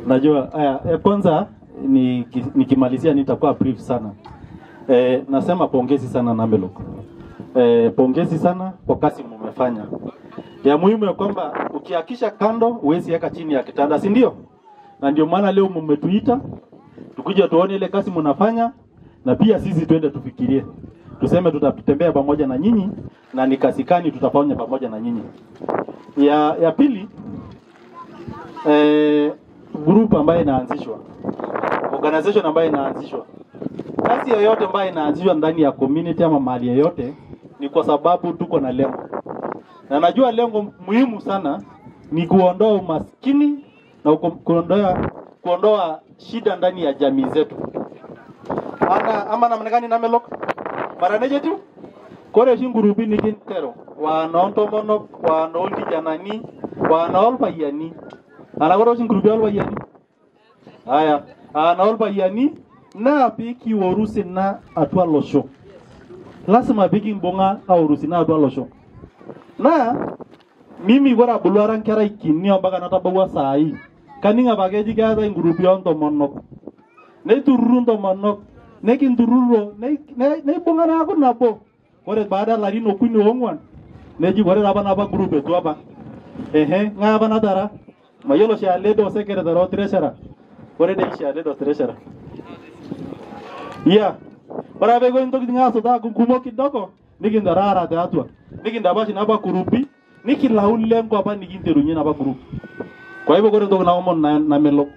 Najua haya, kwanza nikimalizia nitakuwa brief sana. Nasema pongezi sana Namelok. Pongezi sana kwa kazi mmefanya. Ya muhimu ya kwamba ukihakisha kando huwezi weka chini ya kitanda, si ndio? Na ndio maana leo mmetuita tukija tuone ile kazi mnafanya, na pia sisi twende tufikirie. Tuseme tutatembea pamoja na nyinyi na ni kazi gani tutafanya pamoja na nyinyi. Ya pili, group ambayo inaanzishwa, organization ambayo inaanzishwa, kazi yoyote ambayo inaanzishwa ndani ya community ama mahali yoyote ni kwa sababu tuko na lengo. Na najua lengo muhimu sana ni kuondoa umaskini na kuondoa shida ndani ya jamii zetu. Ana ama namna gani Namelok? Mara neje tu? Kore shingurubi nikintero wanoontomonok wanoolkijanani wanoolpayiani. Ana kore shingurubi olpayiani. Haya, anoolpayiani naa pikiworu sina atua losho. Lazima pikimbung'a aworu sina atua losho. Na mimi kore abulu ara nkerai kini mpaka natabawua saai. Kaning apake eji keetae ingurubi oontomonok. Neitururu ntomonok, nekintururo, neibung'a neaku nabo. Ore baada larin okuni oong'uan, neji ore apa napa group etu apa. Ehe, ng'ae apa natara? Mayiolo chairlady o secretary o treasurer. Ore dei chairlady o treasurer. Yeah. Ore apa iko ntokitin aasot aaku kumok kidogo, nikintara aara tiatua. Nikintapash inapa gurupi, nikilau lengo apa nikinterunye napa group. Kwa hivyo kore entoki naomon Namelok,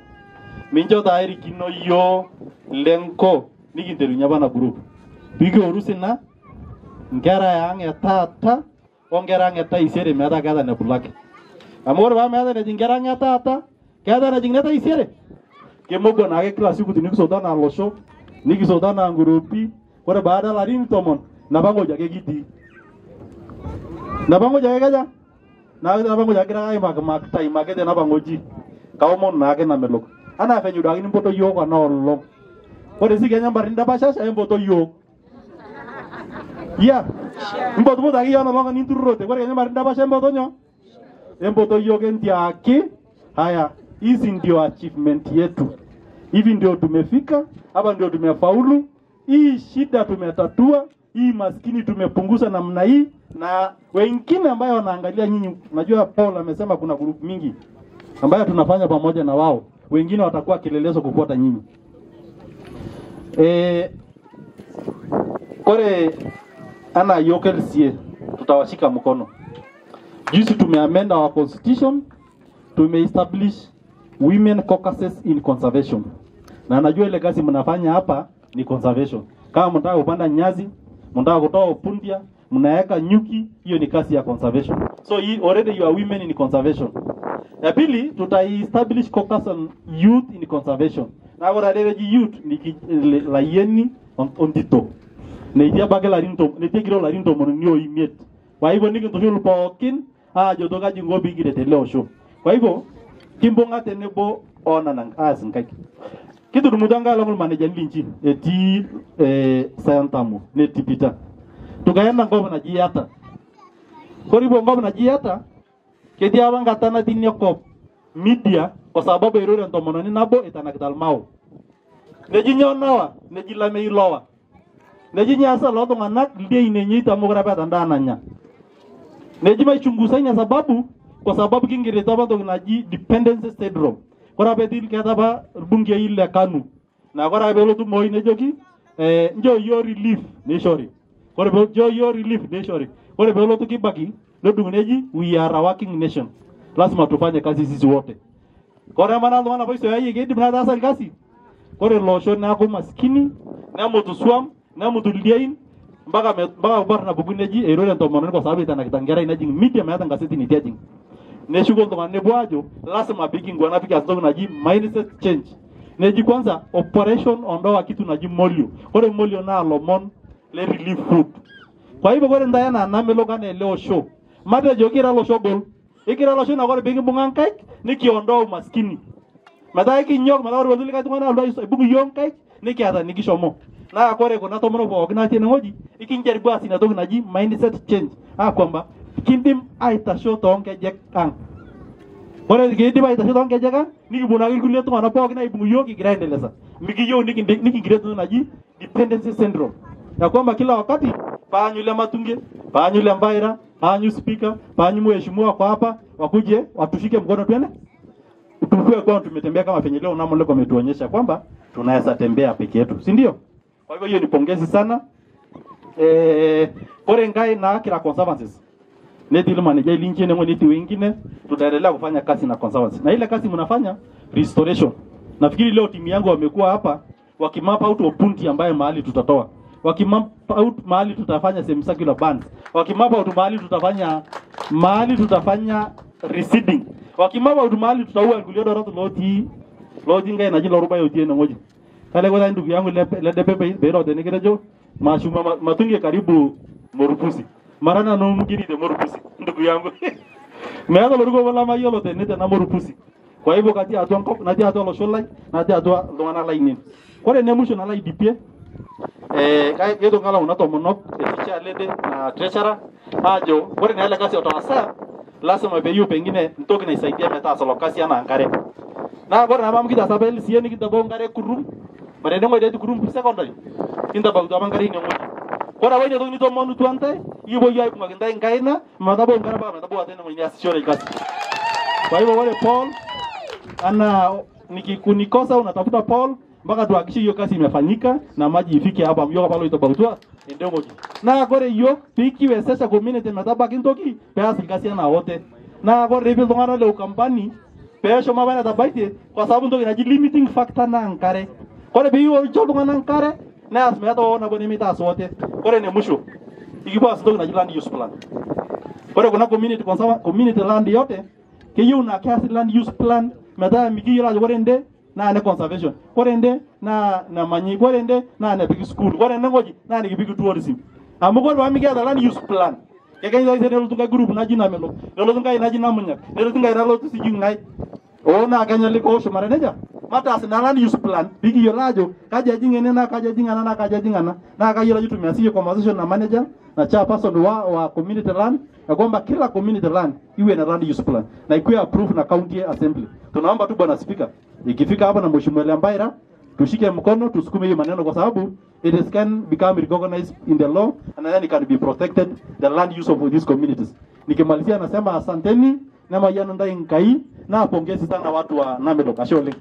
mincho taa erikino yiok lengo nikinterunye apa ina group. Pikioru sina nkera ang e taata o nkera ang e taisere metaa keeta enebulaki. Amu ore paa meeta enejing nkera ang e taata, keeta enejing ine taisere. Kemokuo naake kila siku tinikisoto anaa losho, nikisoto anaa ngurupi, ore baada larin 10 napa ng'oji ake kitii. Napa ng'oji ake kaja? Napa ng'oji ake egirai aimakimak time ake tenapa ng'oji. Kaomon naake Namelok. Anaa venye duake nimpoto yiok ena olong. Ore sii kenya mbarrin ndapashasha empoto yiok. Yeah. Mpotupoto ake yiok ena olong nintururote. Ore kenya mbarrin ndapasha empoto nyoo? Empoto yiok entiaki. Haya, hizi ndio achievement yetu. Hivi ndio tumefika, hapa ndio tumefaulu. Hii shida tumetatua, hii maskini tumepunguza namna hii. Na wengine ambayo wanaangalia nyinyi, unajua Paul amesema kuna group mingi ambayo tunafanya pamoja na wao. Wengine watakuwa kilelezo kufuata nyinyi. Kore ana yokel sie tutawashika mkono. Juzi tumeamend our constitution, tumeestablish women caucuses in conservation. Na najua ile kazi mnafanya hapa ni conservation. Kama mnataka kupanda nyazi, mnataka kutoa upundia, mnaweka nyuki, hiyo ni kazi ya conservation. So already you are women in conservation. Ya pili, tuta establish caucus on youth in conservation. Na ore adeweji youth ni layieni ontito. Netii apake larin netii kiro larin 35. Kwa hivyo nikintushul pookin aajo to kaji inko pikiret ele osho. Kwa hivyo kimbung'a tenebo onana aas nkaik. Kitudumutua enkae olong irmanejani linchi etii Sayantamu netii Peter. Tukaenda enkop naji Yatta. Kore ipuo enkop naji Yatta, ketii apa nkata natii ina kop media kwa sababu eirure entomononi nabo itanakita irmao. Neji nyoo nawa, neji lameyu lowa. Neji nyoo easita lelo tung'anak ildiein enyeita amu mekure apa eeta endaa nanya. Neji maichunguza ina sababu kwa sababu kingirita apa entoki naji dependency syndrome. Ore apa etii keeta apa irbungei le KANU. Na ore ake peelotu Moi nejoki nchoo yiok relief neishori. Ore pee nchoo yiok relief neishori. Ore peelotu Kibaki nedung neji we are a working nation. Lazima tufanye kazi sisi wote. Ore mana iltung'anak apa oisoeayie keidim naa ataasa irkasi. Ore ilo osho neaku maskini, nemutu swam, nemutu ildiein, mpaka mpaka napuku neji eirure entomononi kwa sababu itanakita enkerai nejing media meeta enkaseti neitu ejing. Neshuko iltung'anak nepuo aajo lazima pikinguana pikias entoki naji mindset change. Neji kwanza operation ondoa kitu naji molio. Ore molio naa lomon le relief food. Kwa hivyo ore ntae enaa Namelok anaa ele osho, matejo kira olosho ogol. Ikira olosho naa ore pikimbung'a nkaik nikiondoa umaskini. Metaa ekinyok metaa ore likae tung'ani alotu aibung iyiok nkaik nikiata nikishomo. Naa ore kuna tomonok pookin natii enewueji ikinjaribu aas ina toki naji mindset change. Aa kwamba kindim aitasho toonkejek ang. Ore kiidim aitasho toonkejek ang nikibung'aki irkulie tung'anak pookin aibung iyiok kigira aendeleza. Mikiyieu nikingira entoki naji dependency syndrome. Ya kwamba kila wakati paanyu ile Matunge, paanyu ile Mbaira, paanyu speaker, paanyu mheshimiwa kwa hapa wakuje watushike mkono twende. Tukue kwa tumetembea kama penye leo Namelok wametuonyesha kwamba tunaweza tembea peke yetu, si ndio? Kwa hivyo hiyo ni pongezi sana. Kore ngai na kila conservancies. Netii manager lingine netii wengine, tutaendelea kufanya kazi na conservancy. Na ile kazi mnafanya restoration. Nafikiri leo timu yangu wamekuwa hapa wakimap out opunti ambaye mahali tutatoa. Wakimap out mahali tutafanya semicircular bands. Wakimap out mahali tutafanya reseeding. Wakimap out mahali tutaua nkulie dorot loti ngai naji loruba yotie ngoji. Kale kwa ndugu yangu le depepe bero tenekerejo mashuma matunge karibu morupusi. Marana no mgini de morupusi ndugu yangu. Meaza lorugo wala mayolo tenete na morupusi. Kwa hivyo kati atua nkop natii atua olosho lai natii atua iltung'anak lainei. Ore ene mwisho nalo aidipie kejo ngala kuna tomonok etisha lede na treasurer ajo ore naa ele kasi otaasa lazima peeyieu pengine ntoki naisaidia metaasa ilo kasi anaa enkare. Naa ore naa amu kitaasa apa LCA nikintabau enkare kurum ore enewueji netii kurum secondary kintabautua apa enkare inewueji. Ore apa ina toki nitomonutua ntae ikipuo iyiook aibung'aki ntae enkaina metabau enkare mpaka metabau atua enewueji niasishore kasi. Kwa hivyo ore Paul ana nikikunikosa unatafuta Paul mpaka tuhakikishe hiyo kazi imefanyika na maji ifike hapa myoka palo itabautua endengoji. Na kore hiyo pikiwezesha community metabaki ntoki peas kazi na wote. Na kore hivi iltung'anak le Ukambani peeshomo apa netabaitie kwa sababu ntoki naji limiting factor na enkare. Kore piiyo iltung'anak enkare neas meeta hoo nabo nemitaas wote. Kore ene mwisho ikipuo aas ntoki naji land use plan. Kore kuna community community land yote keyieu naa keasi land use plan metaa mikiyiolo ajo ore ende naa ne conservation, ore ende naa namanyi, ore ende naa nepiki school, ore ene wueji naa nikipiki tourism. Amu ore paa mikiata land use plan kekenya nelotu nkae group naji Namelok, nelotu nkae naji Namunyak, nelotu nkae nalotu sijui ng'ae oo naa kenya liko oshumare nejia. Mataas ina land use plan pikiyiolo ajo kaji ejing ene naa kaji ejing ena naa kaji ejing ena naa kayiolo ajo tumeasiyie conversation na manager na chairperson wa community land ya kwamba kila community land iwe na land use plan na ikuwe approved na county assembly. Tunaomba tu bwana speaker ikifika hapa na mheshimiwa Mbaira tushike mkono tusukume hiyo maneno kwa sababu it is can become recognized in the law and then it can be protected the land use of these communities. Nikimalizia nasema asanteni na mayano ndai nkai na pongezi sana watu wa Namelok. Ashe oleng.